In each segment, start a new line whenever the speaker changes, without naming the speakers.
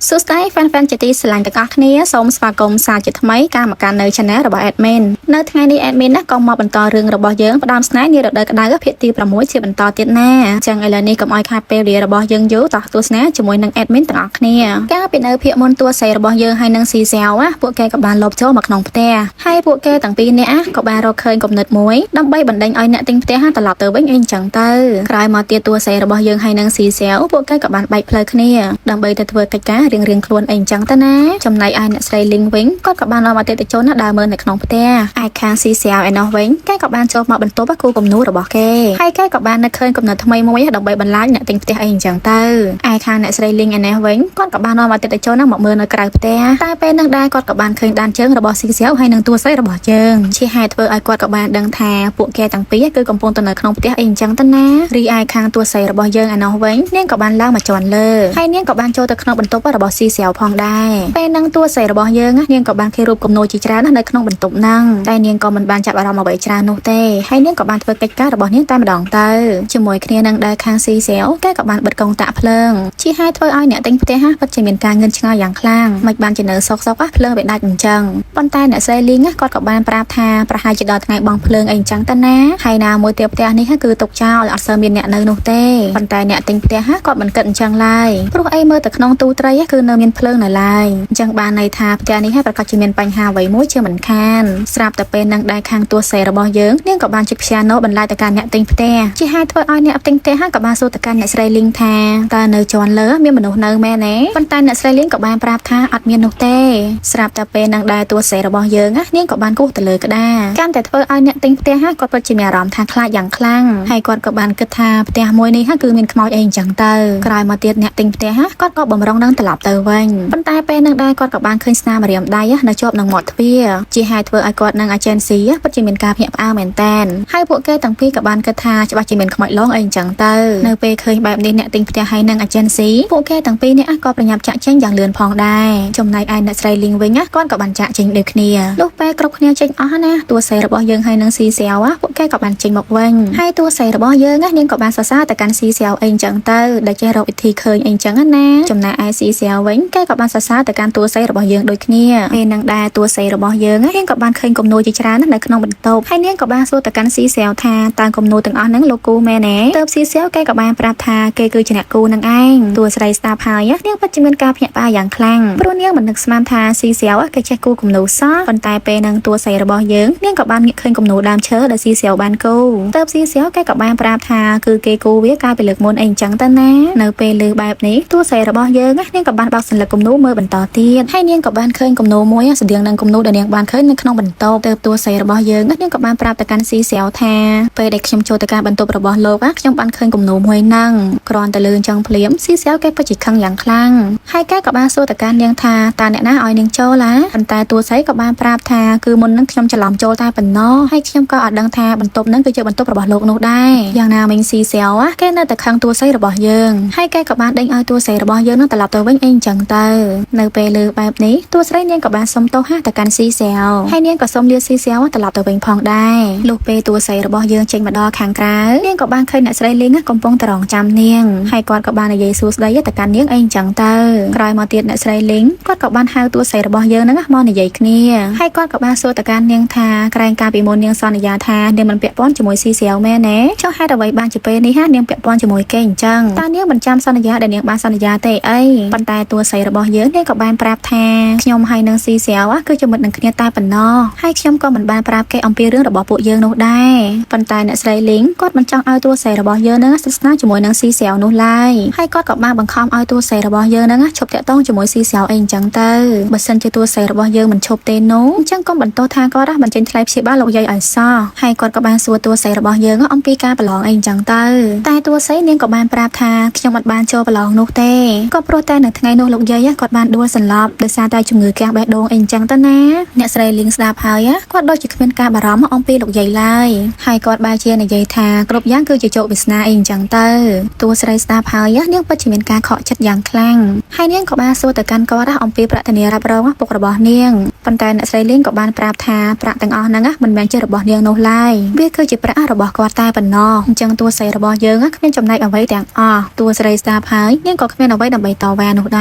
សួស្តី fan fan ជាទីស្រឡាញ់ទាំងអស់គ្នាសូមស្វាគមន៍សាជាថ្មីការមកកាន់នៅ Channel របស់ Admin នៅថ្ងៃនេះ Admin ណាក៏មកបន្តរឿងរបស់យើងផ្ដើមស្នេហ៍នារដូវក្តៅភាគទី6ជាបន្តទៀតណាចឹងឥឡូវនេះកុំឲ្យខាតពេលវេលារបស់យើងយូរតោះទស្សនាជាមួយនឹង Admin ទាំងអស់គ្នាកាលពីនៅភាគមុនតួស្រីរបស់យើងហើយនឹងស៊ីសែវណាពួកគេក៏បានលបចូលមកក្នុងផ្ទះហើយពួកគេទាំងពីរនាក់ក៏បានរកឃើញគំនិតមួយដើម្បីបណ្ដេញឲ្យអ្នកទិញផ្ទះត្រឡប់ទៅវិញអីចឹងទៅក្រោយមកទៀតតួស្រីរបស់យើងហើយនឹងស៊ីសែវពួកគេក៏បានបែកផ្លូវគ្នាដើម្បីទៅធ្វើកិច្ចការរៀងៗខ្លួនអីចឹងទៅណាចំណែកឯអ្នកស្រីលីងវិញគាត់ក៏បាននាំអតិថិជនណាដើរមើលនៅក្នុងផ្ទះឯខាងស៊ីសែវឯណោះវិញគេក៏បានចូលមកបន្ទប់គូគំនូររបស់គេហើយគេក៏បាននឹកឃើញគំនិតថ្មីមួយដើម្បីបន្លាចអ្នកទិញផ្ទះអីចឹងទៅឯខាងអ្នកស្រីលីងឯណេះវិញគាត់ក៏បាននាំអតិថិជនណាមកមើលនៅក្រៅផ្ទះតែពេលនឹងដែរគាត់ក៏បានឃើញដានជើងរបស់ស៊ីសែវហើយនឹងតួស្រីរបស់ជើងជាហេតុធ្វើឲ្យគាត់ក៏បានដឹងថាពួកគេទាំងពីរគឺកំពុងទៅនៅក្នុងផ្ទះអីចឹងទៅណារីឯខាងតួស្រីរបស់យើងឯណោះវិញនាងក៏បានឡើងមកជាន់លើហើយនាងក៏បានចូលទៅក្នុងបន្ទប់របស់ស៊ីសែវផងដែរពេលហ្នឹងតួស្រីរបស់យើងនាងក៏បានឃើញរូបគំនូរជាច្រើនណាស់នៅក្នុងបន្ទប់ហ្នឹងតែនាងក៏មិនបានចាប់អារម្មណ៍អ្វីច្រើននោះទេហើយនាងក៏បានធ្វើកិច្ចការរបស់នាងតែម្ដងទៅជាមួយគ្នានឹងដែរខាងស៊ីសែវគេក៏បានបិទកុងតាក់ភ្លើងជាហេតុធ្វើឲ្យអ្នកទិញផ្ទះពិតជាមានការងឿនឆ្ងល់យ៉ាងខ្លាំងមិនបានជានៅសុកសុកភ្លើងវាដាច់អញ្ចឹងប៉ុន្តែអ្នកស្រីលីងគាត់ក៏បានប្រាប់ថាប្រហែលជាដល់ថ្ងៃបងភ្លើងអីអញ្ចឹងទៅណាហើយណាមួយទៀតផ្ទះនេះគឺទុកចោលអត់សូវមានអ្នកនៅនោះទេប៉ុន្តែអ្នកទិញផ្ទះគាត់មិនគិតអញ្ចឹងឡើយព្រោះអីមើលទៅក្នុងទូត្រីគឺនៅមានភ្លើងនៅឡើយអញ្ចឹងបានន័យថាផ្ទះនេះប្រកាសជាមានបញ្ហាអ្វីមួយជាមិនខានស្រាប់តែពេលនឹងដែរខាងតួសេរបស់យើងនាងក៏បានចុចព្យ៉ាណូបន្លាយទៅកាន់អ្នកទិញផ្ទះជាហេតុធ្វើឲ្យអ្នកទិញផ្ទះក៏បានសួរទៅកាន់អ្នកស្រីលីងថាតើនៅជាន់លើមានមនុស្សនៅមែនទេប៉ុន្តែអ្នកស្រីលីងក៏បានប្រាប់ថាអត់មាននោះទេស្រាប់តែពេលនឹងដែរតួសេរបស់យើងនាងក៏បានគោះទៅលើក្តារកាន់តែធ្វើឲ្យអ្នកទិញផ្ទះគាត់ពិតជាមានអារម្មណ៍ថាខ្លាចយ៉ាងខ្លាំងហើយគាត់ក៏បានគិតថាផ្ទះមួយនេះគឺមានខ្មោចអីអញ្ចឹងទៅក្រោយមកទៀតអ្នកទិញផ្ទះគាត់ក៏បំរុងនឹងត្រឡប់ទៅវិញប៉ុន្តែពេលនឹងដែរគាត់ក៏បានឃើញស្នាមម្រាមដៃនៅជាប់នឹងមាត់ទ្វារជាហេតុធ្វើឲ្យគាត់និង agency ពិតជាមានការភ្ញាក់ផ្អើលមែនតែនហើយពួកគេទាំងពីរក៏បានគិតថាច្បាស់ជាមានខ្មោចលងអីអញ្ចឹងទៅនៅពេលឃើញបែបនេះអ្នកទិញផ្ទះហើយនិង agency ពួកគេទាំងពីរនេះក៏ប្រញាប់ចាក់ចេញយ៉ាងលឿនផងដែរចំណែកឯអ្នកស្រីលីងវិញគាត់ក៏បានចាក់ចេញដូចគ្នាលុះពេលគ្រប់គ្នាចេញអស់ណាតួស្រីរបស់យើងហើយនិងស៊ីសែវពួកគេក៏បានចេញមកវិញហើយតួស្រីរបស់យើងនាងក៏បានសរសើរទៅកាន់ស៊ីសែវអីអញ្ចឹងទៅដែលចេះរកវិធីឃើញអីអញ្ចឹងណាចំណែកឯស៊ីសែវវិញគេក៏បានសរសើរទៅកាន់តួស្រីរបស់យើងដូចគ្នាពេលនឹងដែរតួស្រីរបស់យើងនាងក៏បានឃើញគំនូរជាច្រើននៅក្នុងបន្ទប់ហើយនាងក៏បានសួរទៅកាន់ស៊ីសែវថាតើគំនូរទាំងអស់ហ្នឹងលោកគូមែនទេទើបស៊ីសែវគេក៏បានប្រាប់ថាគេគឺជាអ្នកគូនឹងឯងតួស្រីស្ដាប់ហើយនាងពិតជាមានការភ្ញាក់ផ្អើលយ៉ាងខ្លាំងព្រោះនាងមិននឹកស្មានថាស៊ីសែវគេចេះគូគំនូរសោះប៉ុន្តែពេលហ្នឹងតួស្រីរបស់យើងនាងក៏បានងាកឃើញគំនូរដើមឈើដែលស៊ីសែវបានគូទើបស៊ីសែវគេក៏បានប្រាប់ថាគឺគេគូវាកាលពីលើកមុនអីអញ្ចឹងទៅណានៅពេលលើបែបនេះតួស្រីរបស់យើងនាងក៏បានបើកសន្លឹកគំនូរមើលបន្តទៀតហើយនាងក៏បានឃើញគំនូរមួយស្តៀងនឹងគំនូរដែលនាងបានឃើញនៅក្នុងបន្ទប់ទើបតួស្រីរបស់យើងនាងក៏បានប្រាប់ទៅកាន់ស៊ីសែវថាពេលដែលខ្ញុំចូលទៅការបន្ទប់របស់លោកខ្ញុំបានឃើញគំនូរមួយហ្នឹងគ្រាន់តែលឺអញ្ចឹងភ្លាមស៊ីសែវគេពិតជាខឹងយ៉ាងខ្លាំងហើយគេក៏បានសួរទៅកាន់នាងថាតើអ្នកណាឲ្យនាងចូលឡាប៉ុន្តែតួស្រីក៏បានប្រាប់ថាគឺមុននឹងខ្ញុំច្រឡំចូលតែប៉ុណ្ណោះហើយខ្ញុំក៏អត់ដឹងថាបន្ទប់ហ្នឹងគឺជាបន្ទប់របស់លោកនោះដែរយ៉ាងណាមិញស៊ីសែវគេនៅតែខឹងតួស្រីរបស់យើងហើយគេក៏បានដេញឲ្យតួស្រីរបស់យើងនឹងត្រឡប់ទៅវិញអីអញ្ចឹងទៅនៅពេលលើបែបនេះតួស្រីនាងក៏បានសុំទោសទៅកាន់ស៊ីសែវហើយនាងក៏សុំលាស៊ីសែវត្រឡប់ទៅវិញផងដែរលុះពេលតួស្រីរបស់យើងចេញមកដល់ខាងក្រៅនាងក៏បានឃើញអ្នកស្រីលីងកំពុងតែរងចាំនាងហើយគាត់ក៏បាននិយាយសួស្តីទៅកាន់នាងអីអញ្ចឹងទៅក្រោយមកទៀតអ្នកស្រីលីងគាត់ក៏បានហៅតួស្រីរបស់យើងហ្នឹងមកនិយាយគ្នាហើយគាត់ក៏បានសួរទៅកាន់នាងថាក្រែងកាលពីមុននាងសន្យាថានាងមិនពាក់ព័ន្ធជាមួយស៊ីសែវមែនទេចុះហេតុអ្វីបានជាពេលនេះហានាងពាក់ព័ន្ធជាមួយគេអញ្ចឹងតើនាងមិនចាំសន្យាដែលនាងបានសន្យាទេអីប៉ុន្តែតួស្រីរបស់យើងនាងក៏បានប្រាប់ថាខ្ញុំហើយនឹងស៊ីសែវគឺជាមិត្តនឹងគ្នាតែប៉ុណ្ណោះហើយខ្ញុំក៏មិនបានប្រាប់គេអំពីរឿងរបស់ពួកយើងនោះដែរប៉ុន្តែអ្នកស្រីលីងគាត់មិនចង់ឲ្យតួស្រីរបស់យើងនឹងស្និទ្ធស្នាលជាមួយនឹងស៊ីសែវនោះឡើយហើយគាត់ក៏បានបង្ខំឲ្យតួស្រីរបស់យើងនឹងឈប់តាក់ទងជាមួយស៊ីសែវអីអញ្ចឹងទៅបើសិនជាតួស្រីរបស់យើងមិនឈប់ទេនោះអញ្ចឹងកុំបន្តថាគាត់មិនចេញថ្លៃព្យាបាលលោកយាយឲ្យសោះហើយគាត់ក៏បានសួរតួស្រីរបស់យើងអំពីការប្រឡងអីអញ្ចឹងទៅតែតួស្រីនាងក៏បានប្រាប់ថាខ្ញុំអត់បានចូលប្រឡងនោះទេក៏ព្រោះតែនៅថ្ងៃនោះលោកយាយគាត់បានដួលសន្លប់ដោយសារតែជំងឺគាំងបេះដូងអីអញ្ចឹងទៅណាអ្នកស្រីលីងស្ដាប់ហើយគាត់ដូចជាគ្មានការបារម្ភអំពីលោកយាយឡើយហើយគាត់បែរជានិយាយថាគ្រប់យ៉ាងគឺជាជោគវាសនាអីអញ្ចឹងទៅតួស្រីស្ដាប់ហើយនាងពិតជាមានការខកចិត្តយ៉ាងខ្លាំងហើយនាងក៏បានសួរទៅកាន់គាត់អំពីប្រាក់ធានារ៉ាប់រងពុករបស់នាង ប៉ុន្តែអ្នកស្រីលីងក៏បានប្រាប់ថាប្រាក់ទាំងអស់ហ្នឹងមិនមែនជារបស់នាងនោះឡើយវាគឺជាប្រាក់របស់គាត់តែប៉ុណ្ណោះអញ្ចឹងតួស្រីរបស់យើងគ្មានចំណែកអ្វីទាំងអស់តួស្រីស្ដាប់ហើយនាងក៏គ្មានអ្វីដើម្បីតវ៉ានោះដែ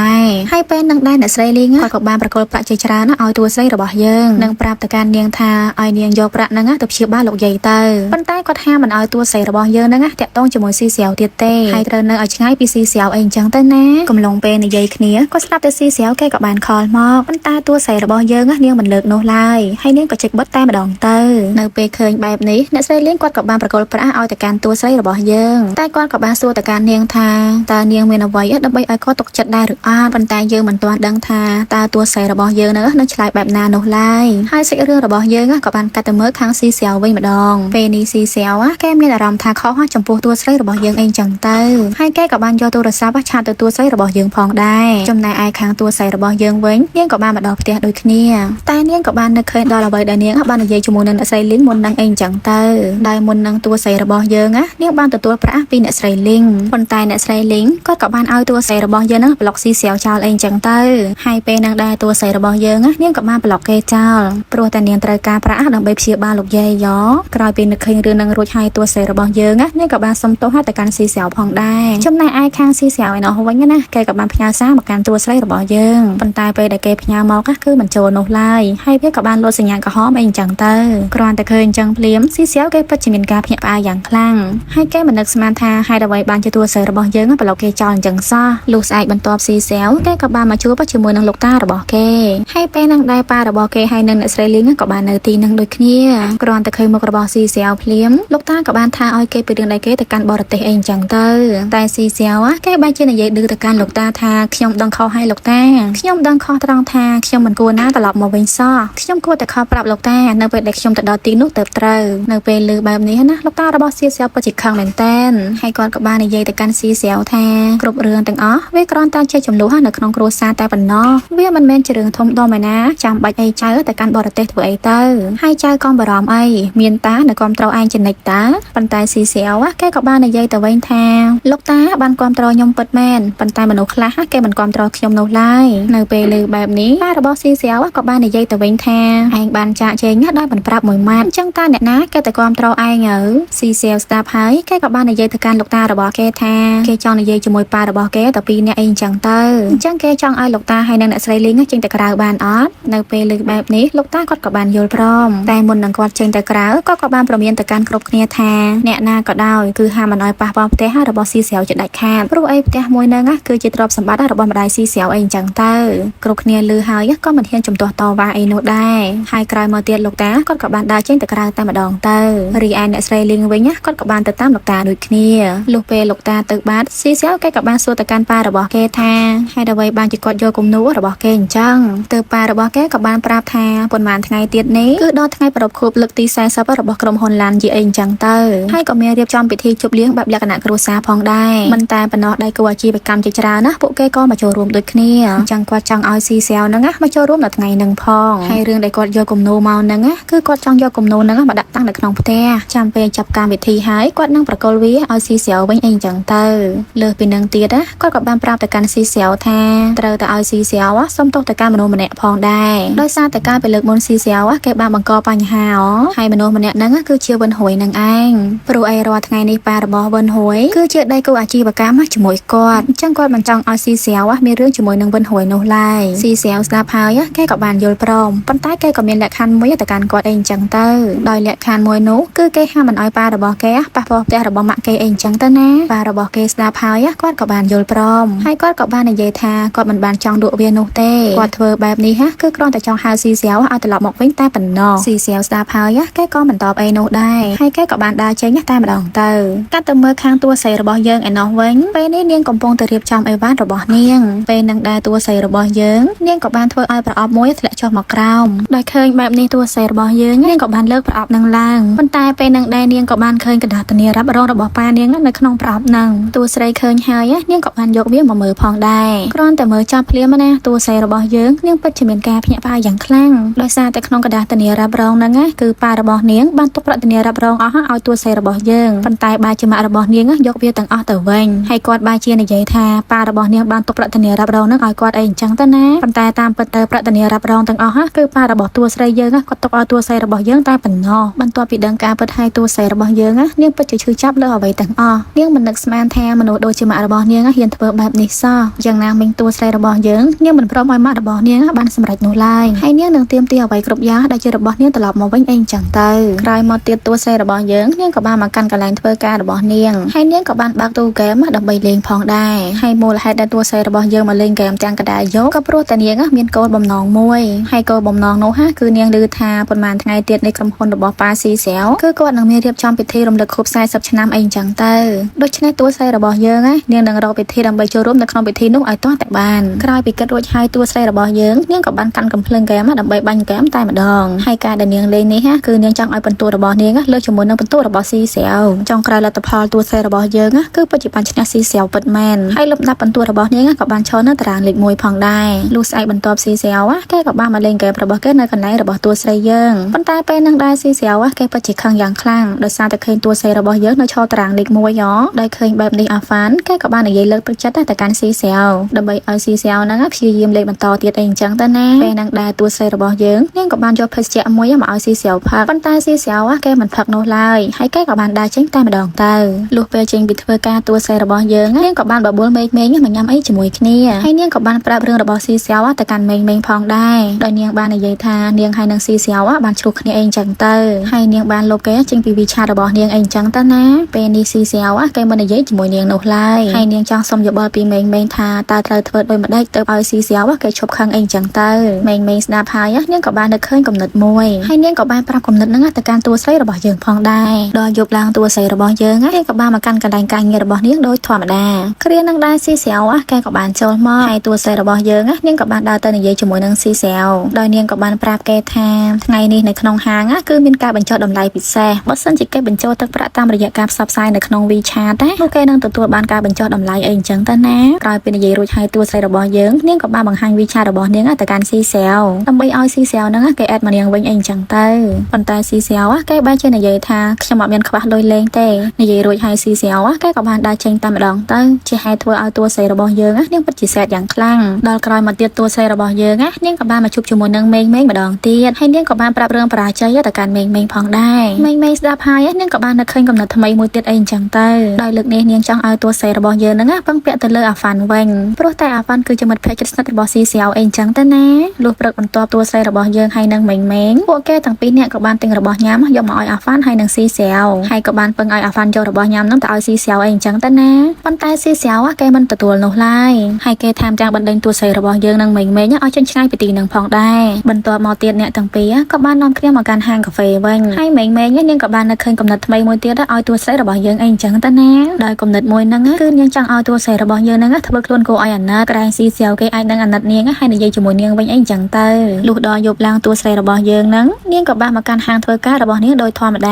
រហើយពេលនឹងដែរអ្នកស្រីលីងគាត់ក៏បានប្រគល់ប្រាក់ជាច្រើនឲ្យតួស្រីរបស់យើងនិងប្រាប់ទៅកាន់នាងថាឲ្យនាងយកប្រាក់ហ្នឹងទៅព្យាបាលលោកយាយទៅប៉ុន្តែគាត់ហាមមិនឲ្យតួស្រីរបស់យើងហ្នឹងតាក់ទងជាមួយស៊ីស្រាវទៀតទេហើយត្រូវនៅឲ្យឆ្ងាយពីស៊ីស្រាវអីអញ្ចឹងទៅណាកំឡុងពេលនិយាយគ្នាក៏ស្រាប់តែស៊ីស្រាវគេក៏បានខលមកប៉ុន្តែតួស្រីរបស់យើងនាងមិនលើកនោះឡើយហើយនាងក៏ចេញបិទតែម្ដងទៅនៅពេលឃើញបែបនេះអ្នកស្រីលៀងគាត់ក៏បានប្រគល់ប្រាក់ឲ្យទៅកាន់តួស្រីរបស់យើងតែគាត់ក៏បានសួរទៅកាន់នាងថាតើនាងមានអ្វីដើម្បីឲ្យគាត់ទុកចិត្តដែរឬអត់ប៉ុន្តែយើងមិនទាន់ដឹងថាតើតួស្រីរបស់យើងនឹងឆ្លើយបែបណានោះឡើយហើយសាច់រឿងរបស់យើងក៏បានកាត់ទៅមើលខាងស៊ីស្រាវវិញម្ដងពេលនេះស៊ីស្រាវគេមានអារម្មណ៍ថាខុសចំពោះតួស្រីរបស់យើងអីចឹងទៅហើយគេក៏បានយកទូរស័ព្ទឆាតទៅតួស្រីរបស់យើងផងដែរចំណែកឯខាងតួស្រីរបស់យើងវិញនាងក៏បានមកដល់ផ្ទះដូចគ្នាតែនាងក៏បាននឹកឃើញដល់អ្វីដែលនាងបាននិយាយជាមួយនឹងអ្នកស្រីលីងមុននឹងអីចឹងទៅដោយមុននឹងតួស្រីរបស់យើងនាងបានទទួលប្រាក់ពីអ្នកស្រីលីងប៉ុន្តែអ្នកស្រីលីងគាត់ក៏បានឲ្យតួស្រីរបស់យើងនឹងប្លុកស៊ីស្រាវចោលអីចឹងទៅហើយពេលនឹងដែរតួស្រីរបស់យើងនាងក៏បានប្លុកគេចោលព្រោះតែនាងត្រូវការប្រាក់ដើម្បីព្យាបាលលោកយាយយ៉ក្រោយពីនឹកឃើញរឿងនឹងរួចហើយតួស្រីរបស់យើងនាងក៏បានសុំទោសទៅកាន់ស៊ីស្រាវផងដែរចំណែកឯខាងស៊ីស្រាវឯណោះវិញណាគេក៏បានផ្ញើសារមកកាន់តួស្រីរបស់យើងប៉ុន្តែពេលដែលគេផ្ញើមកគឺមិនចូលនោះឡើយហើយវាក៏បានលោតសញ្ញាក្រហមអីអញ្ចឹងទៅគ្រាន់តែឃើញអញ្ចឹងភ្លាមស៊ីស្រាវគេពិតជាមានការភ្ញាក់ផ្អើលយ៉ាងខ្លាំងហើយគេមិននឹកស្មានថាហេតុអ្វីបានជាតួស្រីរបស់យើងប្លុកគេចោលអញ្ចឹងសោះលុះស្អែកបន្ទាប់ស៊ីស្រាវគេក៏បានមកជួបជាមួយនឹងលោកតារបស់គេហើយពេលហ្នឹងដែរប៉ារបស់គេហើយនិងអ្នកស្រីលីងក៏បាននៅទីហ្នឹងដូចគ្នាគ្រាន់តែឃើញមុខរបស់ស៊ីស្រាវភ្លាមលោកតាក៏បានថាឲ្យគេពីរឿងដែលគេទៅកាន់បរទេសអីអញ្ចឹងទៅតែស៊ីស្រាវគេបែរជានិយាយឌឺទៅកាន់លោកតាថាខ្ញុំដឹងខុសហើយលោកតាខ្ញុំដឹងខុសត្រង់ថាខ្ញុំមិនគួរណាត្រឡប់មកវិញសោះខ្ញុំគួរតែខំប្រាប់លោកតានៅពេលដែលខ្ញុំទៅដល់ទីនោះទៅត្រូវនៅពេលឮបែបនេះណាលោកតារបស់ស៊ីស្រាវពិតជាខឹងមែនតែនហើយគាត់ក៏បាននិយាយទៅកាន់ស៊ីស្រាវថាគ្រប់រឿងទាំងអស់វាគ្រាន់តែជាចំនួននៅក្នុងគ្រួសារតែប៉ុណ្ណោះវាមិនមែនជារឿងធំដុំឯណាចាំបាច់អីចៅទៅកាន់បរទេសធ្វើអីទៅហើយចៅកុំបារម្ភអីមានតានៅគាំទ្រឯងជានិច្ចតាប៉ុន្តែស៊ីស្រាវគេក៏បាននិយាយទៅវិញថាលោកតាបានគាំទ្រខ្ញុំពិតមែនប៉ុន្តែមនុស្សខ្លះគេមិនគាំទ្រខ្ញុំនោះឡើយនៅពេលឮបែបនេះប៉ារបស់ស៊ីស្រាវក៏បាននិយាយទៅវិញថាឯងបានចាកចេញដោយមិនប្រាប់មួយម៉ាត់អញ្ចឹងតើអ្នកណាគេទៅគាំទ្រឯងទៅស៊ីស្រាវស្ដាប់ហើយគេក៏បាននិយាយទៅកាន់លោកតារបស់គេថាគេចង់និយាយជាមួយប៉ារបស់គេតែពីរនាក់អីអញ្ចឹងទៅអញ្ចឹងគេចង់ឲ្យលោកតាហើយនិងអ្នកស្រីលីងចេញទៅក្រៅបានអត់នៅពេលឮបែបនេះលោកតាគាត់ក៏បានយល់ព្រមតែមុននឹងគាត់ចេញទៅក្រៅគាត់ក៏បានប្រមានទៅកាន់គ្រប់គ្នាថាអ្នកណាក៏ដោយគឺហាមមិនឲ្យប៉ះពាល់ផ្ទះរបស់ស៊ីស្រាវជាដាច់ខាតព្រោះអីផ្ទះមួយហ្នឹងគឺជាទ្រព្យសម្បត្តិរបស់ម្ដាយស៊ីស្រាវអីអញ្ចឹងទៅគ្រប់គ្នាឮហើយក៏មិនហ៊ានជំទាស់តវ៉ាអីនោះដែរហើយក្រោយមកទៀតលោកតាគាត់ក៏បានដើរចេញទៅក្រៅតែម្ដងទៅរីឯអ្នកស្រីលីងវិញគាត់ក៏បានទៅតាមលោកតាដូចគ្នាលុះពេលលោកតាទៅបាត់ស៊ីស្រាវគេក៏បានសួរទៅកាន់ប៉ារបស់គេថាហេតុអ្វីបានជាគាត់យកគំនូររបស់គេអញ្ចឹងទៅប៉ារបស់គេក៏បានប្រាប់ថាប៉ុន្មានថ្ងៃទៀតនេះគឺដល់ថ្ងៃប្រារព្ធខួបលើកទី40របស់ក្រុមហ៊ុនឡានយីអីអញ្ចឹងទៅហើយក៏មានរៀបចំពិធីជប់លៀងបែបលក្ខណៈគ្រួសារផងដែរមិនតែប៉ុណ្ណោះដៃគូអាជីវកម្មជាច្រើនណាពួកគេក៏មកចូលរួមដូចគ្នាអញ្ចឹងគាត់ចង់ឲ្យស៊ីស្រាវហ្នឹងណាមកចូលរួមនៅថ្ងៃហ្នឹងផងហើយរឿងដែលគាត់យកគំនូរមកហ្នឹងណាគឺគាត់ចង់យកគំនូរហ្នឹងមកដាក់តាំងនៅក្នុងផ្ទះចាំពេលចាប់កម្មវិធីហើយគាត់នឹងប្រកល់វាឲ្យស៊ីស្រាវវិញអីអញ្ចឹងទៅលើសពីនឹងទៀតណាគាត់ក៏បានប្រាប់ទៅកាន់ស៊ីស្រាវថាត្រូវតែឲ្យស៊ីស្រាវសុំទោសទៅកាន់មនុស្សម្នាក់ផងដែរដោយសារតែការពេលលើកមុនស៊ីស្រាវគេបានបង្កបញ្ហាហើយមនុស្សម្នាក់ហ្នឹងគឺជាវិនហួយនឹងឯងព្រោះអីរាល់ថ្ងៃនេះប៉ារបស់វិនហួយគឺជាដៃគូអាជីវកម្មជាមួយគាត់អញ្ចឹងគាត់មិនចង់ឲ្យស៊ីស្រាវមានរឿងជាមួយនឹងវិនហួយនោះឡើយស៊ីស្រាវស្ដាប់ហើយគេក៏បានយល់ព្រមប៉ុន្តែគេក៏មានលក្ខខណ្ឌមួយទៅកាន់គាត់អីអញ្ចឹងទៅដោយលក្ខខណ្ឌមួយនោះគឺគេហាមមិនឲ្យប៉ារបស់គេប៉ះពាល់ផ្ទះរបស់ម៉ាក់គេអីអញ្ចឹងទៅណាប៉ារបស់គេស្ដាប់ហើយគាត់ក៏បានយល់ព្រមហើយគាត់ក៏បាននិយាយថាគាត់មិនបានចង់លក់វានោះទេគាត់ធ្វើបែបនេះគឺគ្រាន់តែចង់ហៅស៊ីស្រាវឲ្យត្រឡប់មកវិញតែប៉ុណ្ណោះស៊ីស្រាវស្ដាប់ហើយគេក៏មិនតបអីនោះដែរហើយគេក៏បានដើរចេញតែម្ដងទៅកាត់ទៅមើលខាងតួស្រីរបស់យើងឯណោះវិញពេលនេះនាងកំពុងតែរៀបចំអីវ៉ាន់របស់នាងពេលនឹងដែរតួស្រីរបស់យើងនាងក៏បានធ្វើឲ្យប្រអប់មួយធ្លាក់ចុះមកក្រោមដោយឃើញបែបនេះតួស្រីរបស់យើងនាងក៏បានលើកប្រអប់នឹងឡើងប៉ុន្តែពេលនឹងដែរនាងក៏បានឃើញกระดาษធានារ៉ាប់រងរបស់ប៉ានាងនៅក្នុងប្រអប់នឹងតួស្រីឃើញហើយនាងក៏បានយកវាមកមើលផងដែរគ្រាន់តែមើលចាប់ភ្លាមណាតួស្រីរបស់យើងនាងពិតជាមានការភ្ញាក់ផ្អើលយ៉ាងខ្លាំងដោយសារតែក្នុងกระดาษធានារ៉ាប់រងហ្នឹងណាគឺប៉ារបស់នាងបានទុកប្រាក់ធានារ៉ាប់រងអស់ឲ្យតួស្រីរបស់យើងប៉ុន្តែបែរជាម៉ាក់របស់នាងយកវាទាំងអស់ទៅវិញហើយគាត់បែរជានិយាយថាប៉ារបស់នាងបានទុកប្រាក់ធានារ៉ាប់រងហ្នឹងឲ្យគាត់អីអញ្ចឹងទៅណាប៉ុន្តែតាមពិតទៅប្រាក់ធានារ៉ាប់រ ដងទាំងអស់គឺប៉ារបស់តួស្រីយើងគាត់ទុកឲ្យតួស្រីរបស់យើងតែប៉ុណ្ណោះបន្ទាប់ពីដឹងការពិតហើយតួស្រីរបស់យើងនាងពិតជាឈឺចាប់លើអ្វីទាំងអស់នាងមិននឹកស្មានថាមនុស្សដូចជាម៉ាក់របស់នាងហ៊ានធ្វើបែបនេះសោះយ៉ាងណាមិញតួស្រីរបស់យើងនាងមិនព្រមឲ្យម៉ាក់របស់នាងបានសម្រេចនោះឡើយហើយនាងនឹងទាមទារអ្វីគ្រប់យ៉ាងដែលជារបស់នាងត្រឡប់មកវិញអីចឹងទៅក្រោយមកទៀតតួស្រីរបស់យើងនាងក៏បានមកកាន់កន្លែងធ្វើការរបស់នាងហើយនាងក៏បានបើកទូហ្គេមដើម្បីលេងផងដែរហើយមូលហេតុដែលតួស្រីរបស់យើងមកលេងហ្គេមទាំងកដាយកក៏ព្រោះតែនាងមានគោលបំណងមួយហើយគោលបំណងនោះគឺនាងឮថាប៉ុន្មានថ្ងៃទៀតនៃក្រុមហ៊ុនរបស់ប៉ាស៊ីសែវគឺគាត់នឹងមានរៀបចំពិធីរំលឹកខួប40ឆ្នាំអីចឹងទៅដូច្នេះតួស្រីរបស់យើងនាងនឹងរកវិធីដើម្បីចូលរួមនៅក្នុងពិធីនោះឲ្យទាស់តែបានក្រោយពីគិតរួចហើយតួស្រីរបស់យើងនាងក៏បានកាន់កំភ្លើងហ្គេមដើម្បីបាញ់ហ្គេមតែម្ដងហើយការដែលនាងលេងនេះគឺនាងចង់ឲ្យបន្ទួរបស់នាងលើកជាមួយនឹងបន្ទួរបស់ស៊ីសែវចុងក្រោយលទ្ធផលតួស្រីរបស់យើងគឺពិតជាបានឈ្នះស៊ីសែវពិតមែនហើយលំដាប់បន្ទួរបស់នាងក៏បានឈរនៅតារាងលេខ1ផងដែរលុះស្អែកបន្ទាប់ស៊ីសែវគេក៏បានមកលេងហ្គេមរបស់គេនៅកន្លែងរបស់តួស្រីយើងប៉ុន្តែពេលនឹងដែរស៊ីសែវគេពិតជាខឹងយ៉ាងខ្លាំងដោយសារតែឃើញតួស្រីរបស់យើងនៅឈរតារាងលេខ1ហដោយឃើញបែបនេះអាហ្វានគេក៏បាននិយាយលើកទឹកចិត្តទៅកាន់ស៊ីសែវដើម្បីឲ្យស៊ីសែវហ្នឹងព្យាយាមលេងបន្តទៀតអីអញ្ចឹងទៅណាពេលហ្នឹងដែរតួស្រីរបស់យើងនាងក៏បានយកភេសជ្ជៈមួយមកឲ្យស៊ីសែវផឹកប៉ុន្តែស៊ីសែវគេមិនផឹកនោះឡើយហើយគេក៏បានដើរចេញតែម្ដងទៅលុះពេលចេញពីធ្វើការតួស្រីរបស់យើងនាងក៏បានបបួលមេឃមេឃមកញ៉ាំអីជាមួយគ្នាហើយនាងក៏បានប្រាប់រឿងរបស់ស៊ីសែវទៅកាន់មេឃមេឃផងដែរដោយនាងបាននិយាយថានាងហើយនឹងស៊ីសែវបានជ្រុះគ្នាអីអញ្ចឹងទៅហើយនាងបានលុបគេចេញពីវិឆារបស់នាងអីអញ្ចឹងទៅណាពេលនេះស៊ីសែវគេមិននិយាយជាមួយនាងនោះឡើយហើយនាងចង់សុំយោបល់ពីមេងមេងថាតើត្រូវធ្វើដូចម្ដេចទៅឲ្យស៊ីសែវគេឈប់ខឹងអីអញ្ចឹងទៅមេងមេងស្ដាប់ហើយនាងក៏បាននឹកឃើញគំនិតមួយហើយនាងក៏បានប្រាប់គំនិតហ្នឹងទៅកាន់តួស្រីរបស់យើងផងដែរដល់យប់ឡើងតួស្រីរបស់យើងនាងក៏បានមកកាន់កន្លែងការងាររបស់នាងដោយធម្មតាគ្រានឹងដែរស៊ីសែវគេក៏បានចូលមកហើយតួស្រីរបស់យើងនាងក៏បានដើរទៅនិយាយជាមួយនឹងស៊ីសែវដោយនាងក៏បានប្រាប់គេថាថ្ងៃនេះនៅក្នុងហាងគឺមានការបញ្ចុះតម្លៃពិសេសបើសិនជាគេបញ្ចូលទឹកប្រាក់តាមរយៈការផ្សព្វផ្សាយនៅក្នុង WeChat ណានោះគេនឹងទទួលបានការបញ្ចុះតម្លៃអីអញ្ចឹងទៅណាក្រោយពីនិយាយរួចហើយតួស្រីរបស់យើងនាងក៏បានបង្ហាញ WeChat របស់នាងទៅកាន់ស៊ីសែវដើម្បីឲ្យស៊ីសែវហ្នឹងគេ add មកនាងវិញអីអញ្ចឹងទៅប៉ុន្តែស៊ីសែវគេបែរជានិយាយថាខ្ញុំអត់មានខ្វះលុយលេងទេនិយាយរួចហើយស៊ីសែវគេក៏បានដើរចេញតែម្ដងទៅជាហេតុធ្វើឲ្យតួស្រីរបស់យើងនាងពិតជាសែតយ៉ាងខ្លាំងដល់ក្រោយមកទៀតតួស្រីរបស់យើងនាងក៏បានមកជួបជាមួយនឹងមេងមេងម្ដងទៀតហើយនាងក៏បានប្រាប់រឿងបរាជ័យទៅកាន់មេងមេងផងដែរមេងមេងស្ដាប់ហើយនាងក៏បាននឹកឃើញកំណត់ថ្មីមួយទៀតអីអញ្ចឹងទៅដោយលើកនេះនាងចង់ឲ្យតួស្រីរបស់យើងហ្នឹងពឹងពាក់ទៅលើអាហ្វាន់វិញព្រោះតែអាហ្វាន់គឺជាមិត្តភក្តិជិតស្និទ្ធរបស់ស៊ីសែវអីអញ្ចឹងទៅណាលុះព្រឹកបន្ទាប់តួស្រីរបស់យើងហើយនឹងមេងមេងពួកគេទាំងពីរនាក់ក៏បានទិញរបស់ញ៉ាំយកមកឲ្យអាហ្វាន់ហើយនឹងស៊ីសែវហើយក៏បានពឹងឲ្យអាហ្វាន់យករបស់ញ៉ាំហ្នឹងទៅឲ្យស៊ីសែវអីអញ្ចឹងទៅណាប៉ុន្តែស៊ីសែវគេមិនទទួលនោះឡើយហើយគេថែមទាំងបណ្ដេញតួស្រីរបស់យើងនឹងមេងមេងឲ្យចេញឆ្ងាយពីទីនឹងផងដែរបន្ទាប់មកទៀតអ្នកទាំងពីរក៏បាននាំគ្នាមកកាន់ហាងកាហ្វេវិញហើយមេងមេងនាងក៏បាននឹកឃើញកំណត់ថ្មីមួយទៀតឲ្យតួស្រីរបស់យើងអីអញ្ចឹងទៅណាដោយកំណត់មួយហ្នឹងគឺនាងចង់ឲ្យតួស្រីរបស់យើងហ្នឹងធ្វើខ្លួនគួរឲ្យអាណិតក្រែងស៊ីសែវគេអាចនឹងអាណិតនាងហើយនិយាយជាមួយនាងវិញអីអញ្ចឹងទៅលុះដល់យប់ឡើងតួស្រីរបស់យើងហ្នឹងនាងក៏បានមកកាន់ហាងធ្វើការរបស់នាងដោយធម្មត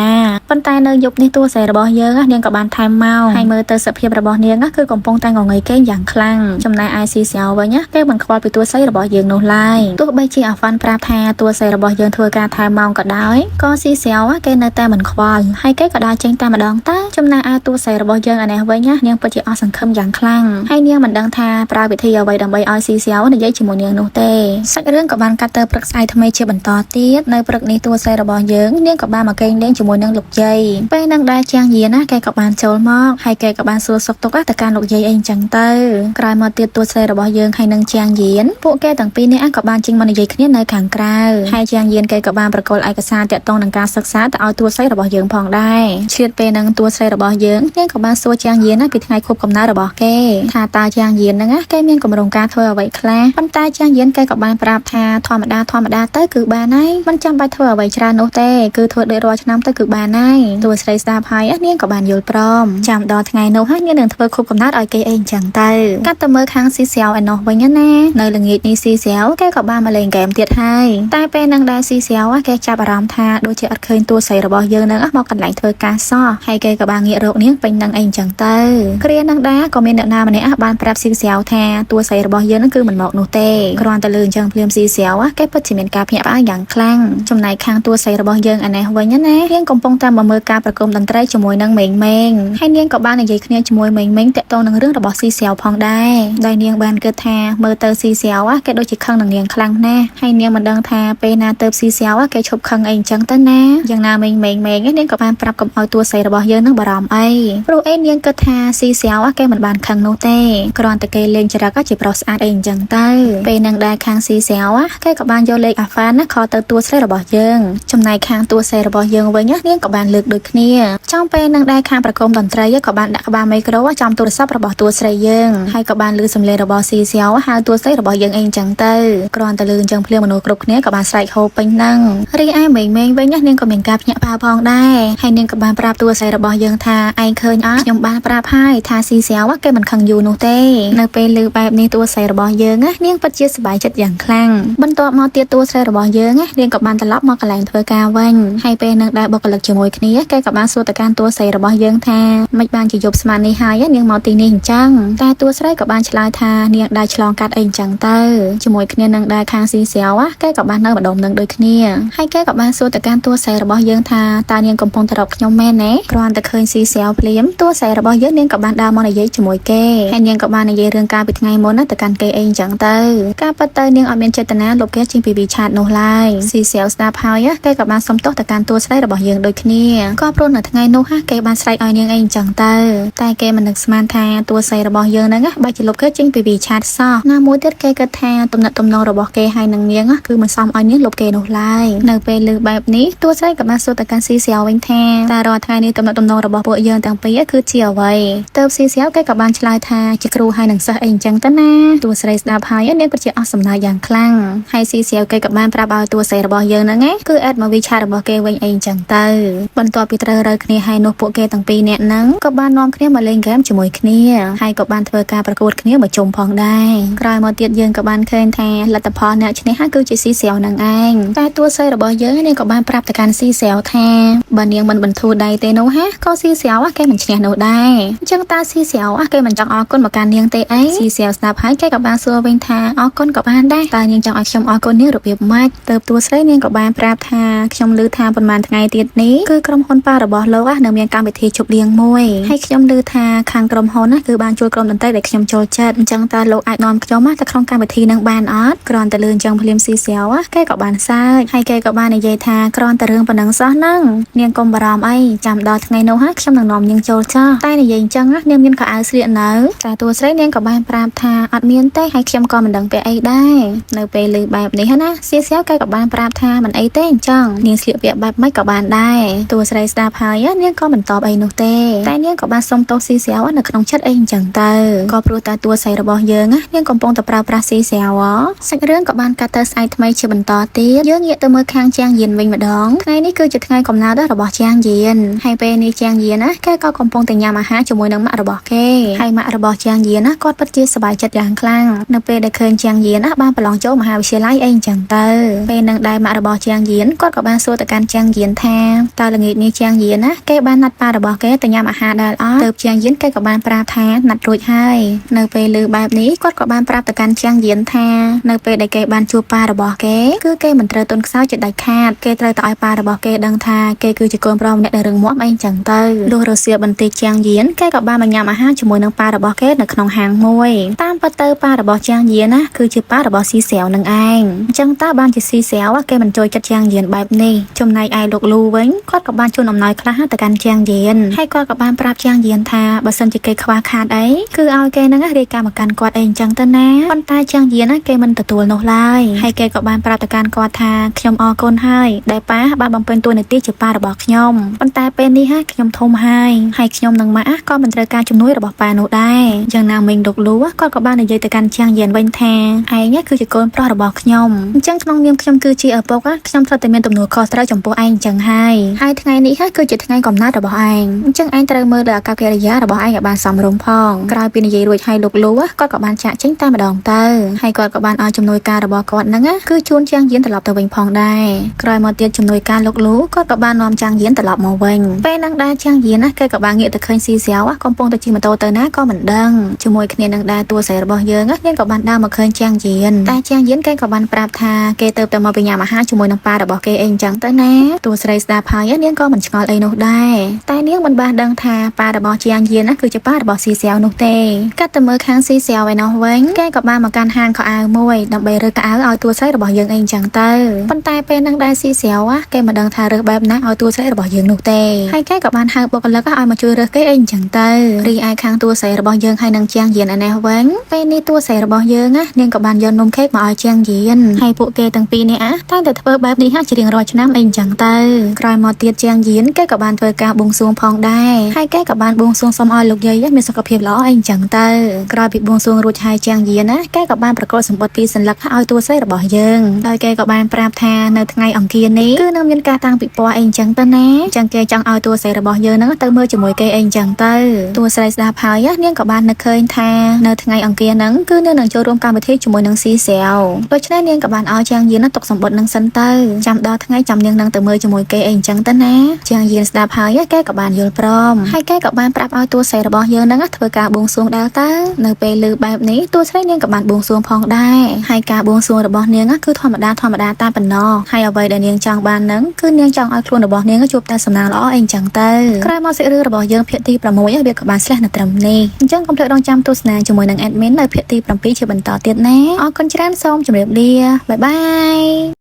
ាប៉ុន្តែនៅយប់នេះតួស្រីរបស់យើងនាងក៏បានថែមមកហើយមើលទៅសភាពរបស់នាងគឺកំពុងតែងងឹយគេងយ៉ាងខ្លាំងចំណែកឯស៊ីសែវវិញគេមិនខ្វល់ពីតួស្រីរបស់យើងនោះឡើយទោះបីជាអាហ្វាន់ប្រាប់ថាតួស្រីរបស់យើងធ្វើការថែមម៉ោងក៏ដោយក៏ស៊ីសែវគេនៅតែមិនខ្វល់ហើយគេក៏ដើរចេញតែម្ដងទៅចំណែកឯតួស្រីរបស់យើងឯនេះវិញនាងពិតជាអស់សង្ឃឹមយ៉ាងខ្លាំងហើយនាងមិនដឹងថាប្រើវិធីអ្វីដើម្បីឲ្យស៊ីសែវនិយាយជាមួយនាងនោះទេសាច់រឿងក៏បានកាត់ទៅព្រឹកស្អែកថ្មីជាបន្តទៀតនៅព្រឹកនេះតួស្រីរបស់យើងនាងក៏បានមកគេងលេងជាមួយនឹងលោកយាយពេលនឹងដែរជាងយាណាគេក៏បានចូលមកហើយគេក៏បានសួរសុខទុក្ខទៅកាន់លោកយាយអីអញ្ចឹងទៅក្រោយមកទៀតតួស្រីរបស់យើងហើយនឹងជាងយានពួកគេទាំងពីរនាក់ក៏បានចេញមកនិយាយគ្នានៅខាងក្រៅហើយជាងយានគេក៏បានប្រកល់ឯកសារតាក់ទងនឹងការសិក្សាទៅឲ្យតួស្រីរបស់យើងផងដែរឆ្លៀតពេលនឹងតួស្រីរបស់យើងនាងក៏បានសួរជាងយានពីថ្ងៃខួបកំណើតរបស់គេថាតើជាងយានហ្នឹងគេមានកម្រងការធ្វើអ្វីខ្លះប៉ុន្តែជាងយានគេក៏បានប្រាប់ថាធម្មតាធម្មតាទៅគឺបានហើយមិនចាំបាច់ធ្វើអ្វីច្រើននោះទេគឺធ្វើដូចរាល់ឆ្នាំទៅគឺបានហើយតួស្រីស្ដាប់ហើយនាងក៏បានយល់ព្រមចាំដល់ថ្ងៃនោះហើយនាងនឹងធ្វើខួបកំណើតឲ្យគេអីអញ្ចឹងទៅកាត់ទៅមើលខាងស៊ីសែវឯណោះវិញណានៅល្ងាចនេះស៊ីសែវគេក៏បានមកលេងហ្គេមទៀតហើយតែពេលនឹងដែរស៊ីសែវគេចាប់អារម្មណ៍ថាដូចជាអត់ឃើញតួស្រីរបស់យើងនឹងមកកន្លែងធ្វើការសោះហើយគេក៏បានងាករកនាងពេញនឹងអីអញ្ចឹងទៅគ្រានឹងដែរក៏មានអ្នកណាម្នាក់បានប្រាប់ស៊ីសែវថាតួស្រីរបស់យើងនឹងគឺមិនមកនោះទេគ្រាន់តែលឺអញ្ចឹងភ្លាមស៊ីសែវគេពិតជាមានការភ្ញាក់ផ្អើលយ៉ាងខ្លាំងចំណែកខាងតួស្រីរបស់យើងឯនេះវិញណានាងកំពុងតែមកមើលការប្រគំតន្ត្រីជាមួយនឹងមេងមេងហើយនាងក៏បាននិយាយគ្នាជាមួយមេងមេងតាក់ទងនឹងរឿងរបស់ស៊ីសែវផងដែរដោយនាងបានគិតថាមើលទៅស៊ីសែវគេដូចជាខឹងនឹងនាងខ្លាំង លាំងណាស់ហើយនាងមិនដឹងថាពេលណាទៅស៊ីសៀវគេឈប់ខឹងអីអញ្ចឹងទៅណាយ៉ាងណាមេងមេងមេងនាងក៏បានប្រាប់កុំឲ្យតួស្រីរបស់យើងនឹងបារម្ភអីព្រោះអីនាងគិតថាស៊ីសៀវគេមិនបានខឹងនោះទេគ្រាន់តែគេលេងចរិតជាប្រុសស្អាតអីអញ្ចឹងទៅពេលនឹងដែរខាងស៊ីសៀវគេក៏បានយកលេខអាហ្វានណាខលទៅតួស្រីរបស់យើងចំណែកខាងតួស្រីរបស់យើងវិញនាងក៏បានលើកដូចគ្នាចំពេលនឹងដែរខាងប្រគំតន្ត្រីក៏បានដាក់ក្បាលមីក្រូចំទូរស័ព្ទរបស់តួស្រីយើងហើយក៏បានលឺសំឡេងរបស់ស៊ីសៀវហៅតួស្រីរបស់យើងអីអញ្ចឹងទៅគ្រាន់តែលឺអញ្ចឹងភ្លាមមនុស្សគ្រប់គ្នាក៏បានស្រែកហូពេញហ្នឹងរីឯមេងមេងវិញនាងក៏មានការភ្ញាក់ផ្អើលផងដែរហើយនាងក៏បានប្រាប់តួស្រីរបស់យើងថាឯងឃើញអត់ខ្ញុំបានប្រាប់ហើយថាស៊ីសៀវគេមិនខឹងយូរនោះទេនៅពេលលឺបែបនេះតួស្រីរបស់យើងនាងពិតជាសប្បាយចិត្តយ៉ាងខ្លាំងបន្ទាប់មកទៀតតួស្រីរបស់យើងនាងក៏បានត្រឡប់មកកន្លែងធ្វើការវិញហើយពេលនឹងដែរបុគ្គលិកជាមួយគ្នាគេក៏បានសួរទៅកាន់តួស្រីរបស់យើងថាមិនបានជាយប់ស្មាននេះហើយនាងមកទីនេះអញ្ចឹងតែតួស្រីក៏បានឆ្លើយថានាងដែរឆ្លងកាត់អីអញ្ចឹងទៅជាមួយគ្នានឹងដែរខាងស៊ីសៀវគេក៏បាននៅម្ដុំនឹងដូចគ្នាហើយគេក៏បានសួរទៅកាន់តួស្រីរបស់យើងថាតើនាងកំពុងតែរកខ្ញុំមែនទេគ្រាន់តែឃើញស៊ីសៀវភ្លាមតួស្រីរបស់យើងនាងក៏បានដើរមកនិយាយជាមួយគេហើយនាងក៏បាននិយាយរឿងការពីថ្ងៃមុនណាទៅកាន់គេអីអញ្ចឹងទៅការពិតទៅនាងអត់មានចេតនាលុបគេចេញពីវីឆាតនោះឡើយស៊ីសៀវស្ដាប់ហើយគេក៏បានសុំទោសទៅកាន់តួស្រីរបស់យើងដូចគ្នាក៏ព្រោះនៅថ្ងៃនោះគេបានស្រែកឲ្យនាងអីអញ្ចឹងទៅតែគេមិននឹកស្មានថាតួស្រីរបស់យើងហ្នឹងបែរជាលុបគេចេញពីវីឆាតសោះណាមួយទៀតគេគិតថាទំនាក់ទំនងរបស់គេហើយនឹងនាងគឺមិនសមឲ្យនាងលុបគេនោះឡើយនៅពេលលើបែបនេះតួស្រីក៏បានសួរទៅកាន់ស៊ីសៀវវិញថាតើរាល់ថ្ងៃនេះទំនាក់ទំនងរបស់ពួកយើងទាំងពីរគឺជាអ្វីទៅស៊ីសៀវគេក៏បានឆ្លើយថាជាគ្រូហើយនឹងសិស្សអីអញ្ចឹងទៅណាតួស្រីស្ដាប់ហើយនាងពិតជាអស់សំណើចយ៉ាងខ្លាំងហើយស៊ីសៀវគេក៏បានប្រាប់ឲ្យតួស្រីរបស់យើងហ្នឹងគឺអេដមកវីឆាតរបស់គេវិញអីអញ្ចឹងទៅបន្ទាប់ពីត្រូវរើគ្នាហើយនោះពួកគេទាំងពីរនាក់ហ្នឹងក៏បាននាំគ្នាមកលេងហ្គេមជាមួយគ្នាហើយក៏បានធ្វើការប្រកួតគ្នាមកជុំផងដែរក្រោយមកទៀតយើងក៏បានឃើញថាលទ្ធផលអ្នកឈ្នះគឺជាស៊ីសៀវនឹងឯងតែតួស្រីរបស់យើងនេះក៏បានប្រាប់ទៅកាន់ស៊ីសៀវថាបើនាងមិនបន្ធូរដៃទេនោះហាក៏ស៊ីសៀវគេមិនឈ្នះនោះដែរអញ្ចឹងតើស៊ីសៀវគេមិនចង់អរគុណមកកាន់នាងទេអីស៊ីសៀវស្ដាប់ហើយគេក៏បានសួរវិញថាអរគុណក៏បានដែរតើនាងចង់ឲ្យខ្ញុំអរគុណនាងរបៀបម៉េចទៅតួស្រីនាងក៏បានប្រាប់ថាខ្ញុំឮថាប៉ុន្មានថ្ងៃទៀតនេះគឺក្រុមហ៊ុនប៉ារបស់លោកនឹងមានកម្មវិធីជប់លៀងមួយហើយខ្ញុំឮថាខាងក្រុមហ៊ុនគឺបានជួលក្រុមតន្ត្រីដែលខ្ញុំចូលចិត្តអញ្ចឹងតើលោកអាចនាំខ្ញុំទៅក្នុងកម្មវិធីនឹងបានអត់គ្រាន់តែលឺអញ្ចឹងភ្លាមស៊ីសៀវគេក៏បានសើចហើយគេក៏បាននិយាយថាគ្រាន់តែរឿងប៉ុណ្ណឹងសោះហ្នឹងនាងកុំបារម្ភអីចាំដល់ថ្ងៃនោះខ្ញុំនឹងនាំនាងចូលចោះតែនិយាយអញ្ចឹងនាងមានកៅអៅស្លៀកនៅតែតួស្រីនាងក៏បានប្រាប់ថាអត់មានទេហើយខ្ញុំក៏មិនដឹងពាក់អីដែរនៅពេលលឺបែបនេះណាសៀសៀវគេក៏បានប្រាប់ថាមិនអីទេអញ្ចឹងនាងស្លៀកពាក់បែបម៉េចក៏បានដែរតួស្រីស្ដាប់ហើយនាងក៏មិនតបអីនោះទេតែនាងក៏បានសុំទោសស៊ីសៀវនៅក្នុងចិត្តអីអញ្ចឹងទៅក៏ព្រោះតែតួស្រីរបស់យើងនាងកំពុងតែប្រើប្រាស់ស៊ីសៀវសាច់រឿងក៏បានកាត់ទៅស្អែកថ្មីជាបន្តទៀតយើងងាកទៅមើលខាងជាងយានវិញម្ដងថ្ងៃនេះគឺជាថ្ងៃកំណើតរបស់ជាងយានហើយពេលនេះជាងយានណាគេក៏កំពុងតែញ៉ាំអាហារជាមួយនឹងម៉ាក់របស់គេហើយម៉ាក់របស់ជាងយានណាគាត់ពិតជាសប្បាយចិត្តយ៉ាងខ្លាំងនៅពេលដែលឃើញជាងយានណាបានប្រឡងចូលមហាវិទ្យាល័យអីអញ្ចឹងទៅពេលនឹងដែរម៉ាក់របស់ជាងយានគាត់ក៏បានសួរទៅកាន់ជាងយានថាតើល្ងាចនេះជាងយានណាគេបានណាត់ប៉ារបស់គេទៅញ៉ាំអាហារដែរអត់ទៅជាងយានគេក៏បានប្រាប់ថាណាត់រួចហើយនៅពេលលើបែបនេះគាត់ក៏បានប្រាប់ទៅកាន់ជាងយានថានៅពេលដែលគេបានជួបប៉ារបស់គេគឺគេមិនត្រូវទន់ខ្សោយជាដាច់ខាតគេត្រូវតែឲ្យប៉ារបស់គេដឹងថាគេគឺជាកូនប្រុសម្នាក់ដែលរឹងមាំអីចឹងទៅលុះរសៀលបន្តិចជាងយានគេក៏បានមកញ៉ាំអាហារជាមួយនឹងប៉ារបស់គេនៅក្នុងហាងមួយតាមពិតទៅប៉ារបស់ជាងយានណាគឺជាប៉ារបស់ស៊ីសែវនឹងឯងអញ្ចឹងតើបានជាស៊ីសែវគេមិនចូលចិត្តជាងយានបែបនេះចំណែកឯលោកលូវិញគាត់ក៏បានជូនអំណោយខ្លះទៅកាន់ជាងយានហើយគាត់ក៏បានប្រាប់ជាងយានថាបើសិនជាគេខ្វះខាតអីគឺឲ្យគេនឹងរាយការណ៍មកកាន់គាត់អីអញ្ចឹងទៅណាប៉ុន្តែជាងយានគេមិនទទួលនោះឡើយហើយគេក៏បានប្រាប់ទៅកាន់គាត់ថាខ្ញុំអរគុណហើយដែលប៉ាបានបំពេញតួនាទីជាប៉ារបស់ខ្ញុំប៉ុន្តែពេលនេះខ្ញុំធំហើយហើយខ្ញុំនិងម៉ាក់ក៏មិនត្រូវការជំនួយរបស់ប៉ានោះដែរយ៉ាងណាមិញលោកលូគាត់ក៏បាននិយាយទៅកាន់ជាងយានវិញថាឯងគឺជាកូនប្រុសរបស់ខ្ញុំអញ្ចឹងក្នុងនាមខ្ញុំគឺជាឪពុកខ្ញុំត្រូវតែមានទំនួលខុសត្រូវចំពោះឯងអញ្ចឹងហើយហើយថ្ងៃនេះគឺជាថ្ងៃកំណើតរបស់ឯងអញ្ចឹងឯងត្រូវមើលលើអាកប្បកិរិយារបស់ឯងឲ្យបានសមរម្យផងក្រោយពីនិយាយរួចហើយលោកលូគាត់ក៏បានចាកចេញតែម្ដងទៅហើយគាត់ក៏បានឲ្យជំនួយការរបស់គាត់ហ្នឹងគឺជូនជាងយានត្រឡប់ទៅវិញផងដែរក្រោយមកទៀតជំនួយការលោកលូគាត់ក៏បាននាំជាងយានត្រឡប់មកវិញពេលហ្នឹងដែរជាងយានណាគេក៏បានងាកទៅឃើញស៊ីសៀវកំពុងតែជិះម៉ូតូទៅណាក៏មិនដឹងជាមួយគ្នានឹងដែរតួស្រីរបស់យើងនាងក៏បានដើរមកឃើញជាងយានតែជាងយានគេក៏បានប្រាប់ថាគេទៅតែមកពីញ៉ាំអាហារជាមួយនឹងប៉ារបស់គេអីអញ្ចឹងទៅណាតួស្រីស្ដាប់ហើយនាងក៏មិនឆ្ងល់អីនោះដែរតែនាងមិនបានដឹងថាប៉ារបស់ជាងយានគឺជាប៉ារបស់ស៊ីសៀវនោះទេកាត់ទៅមើលខាងស៊ីសៀវឯនោះវិញគេក៏បានមកកាន់ហាងខោអាវមួយដើម្បី រើសខោអាវឲ្យតួស្រីរបស់យើងអីអញ្ចឹងទៅប៉ុន្តែពេលហ្នឹងដែរស៊ីស្រាវគេមិនដឹងថារើសបែបណាឲ្យតួស្រីរបស់យើងនោះទេហើយគេក៏បានហៅបុគ្គលិកឲ្យមកជួយរើសគេអីអញ្ចឹងទៅរីឯខាងតួស្រីរបស់យើងហើយនឹងជាងយានឯនេះវិញពេលនេះតួស្រីរបស់យើងណានាងក៏បានយកនំខេកមកឲ្យជាងយានហើយពួកគេទាំងពីរនេះអាតែងតែធ្វើបែបនេះហាជារៀងរាល់ឆ្នាំអីអញ្ចឹងទៅក្រោយមកទៀតជាងយានគេក៏បានធ្វើការបួងសួងផងដែរហើយគេក៏បានបួងសួងសុំឲ្យលោកយាយមានសុខភាពល្អអីអញ្ចឹងទៅក្រោយពីបួងសួងរួចហើយជាងយានណាគេក៏បានប្រកល់សម្បត្តិពីសន្លឹកឲ្យតួស្រីរបស់យើងដោយគេក៏បានប្រាប់ថានៅថ្ងៃអង្គារនេះគឺនឹងមានការតាំងពិព័រណ៍អីអញ្ចឹងទៅណាអញ្ចឹងគេចង់ឲ្យតួស្រីរបស់យើងហ្នឹងទៅមើលជាមួយគេអីអញ្ចឹងទៅតួស្រីស្ដាប់ហើយនាងក៏បាននឹកឃើញថានៅថ្ងៃអង្គារហ្នឹងគឺនាងនឹងចូលរួមកម្មវិធីជាមួយនឹងស៊ីស្រាវដូច្នេះនាងក៏បានឲ្យជាងយានទុកសម្បត្តិនឹងសិនទៅចាំដល់ថ្ងៃចាំនាងនឹងទៅមើលជាមួយគេអីអញ្ចឹងទៅណាជាងយានស្ដាប់ហើយគេក៏បានយល់ព្រមហើយគេក៏បានប្រាប់ឲ្យតួស្រីរបស់យើងហ្នឹងធ្វើការបួងសួងដែរទៅនៅពេលឮបែបនេះតួស្រីនាងក៏បានបួងសួងផងដែរហើយការបួងសួងរបស់នាងគឺធម្មតាធម្មតាតែប៉ុណ្ណោះហើយអ្វីដែលនាងចង់បានហ្នឹងគឺនាងចង់ឲ្យខ្លួនរបស់នាងជួបតែសំណាងល្អអីអញ្ចឹងទៅក្រោយមកសាច់រឿងរបស់យើងភាគទី6វាក៏បានស្លេះនៅត្រឹមនេះអញ្ចឹងកុំភ្លេចរងចាំទស្សនាជាមួយនឹង admin នៅភាគទី7ជាបន្តទៀតណាអរគុណច្រើនសូមជម្រាបលាbye bye.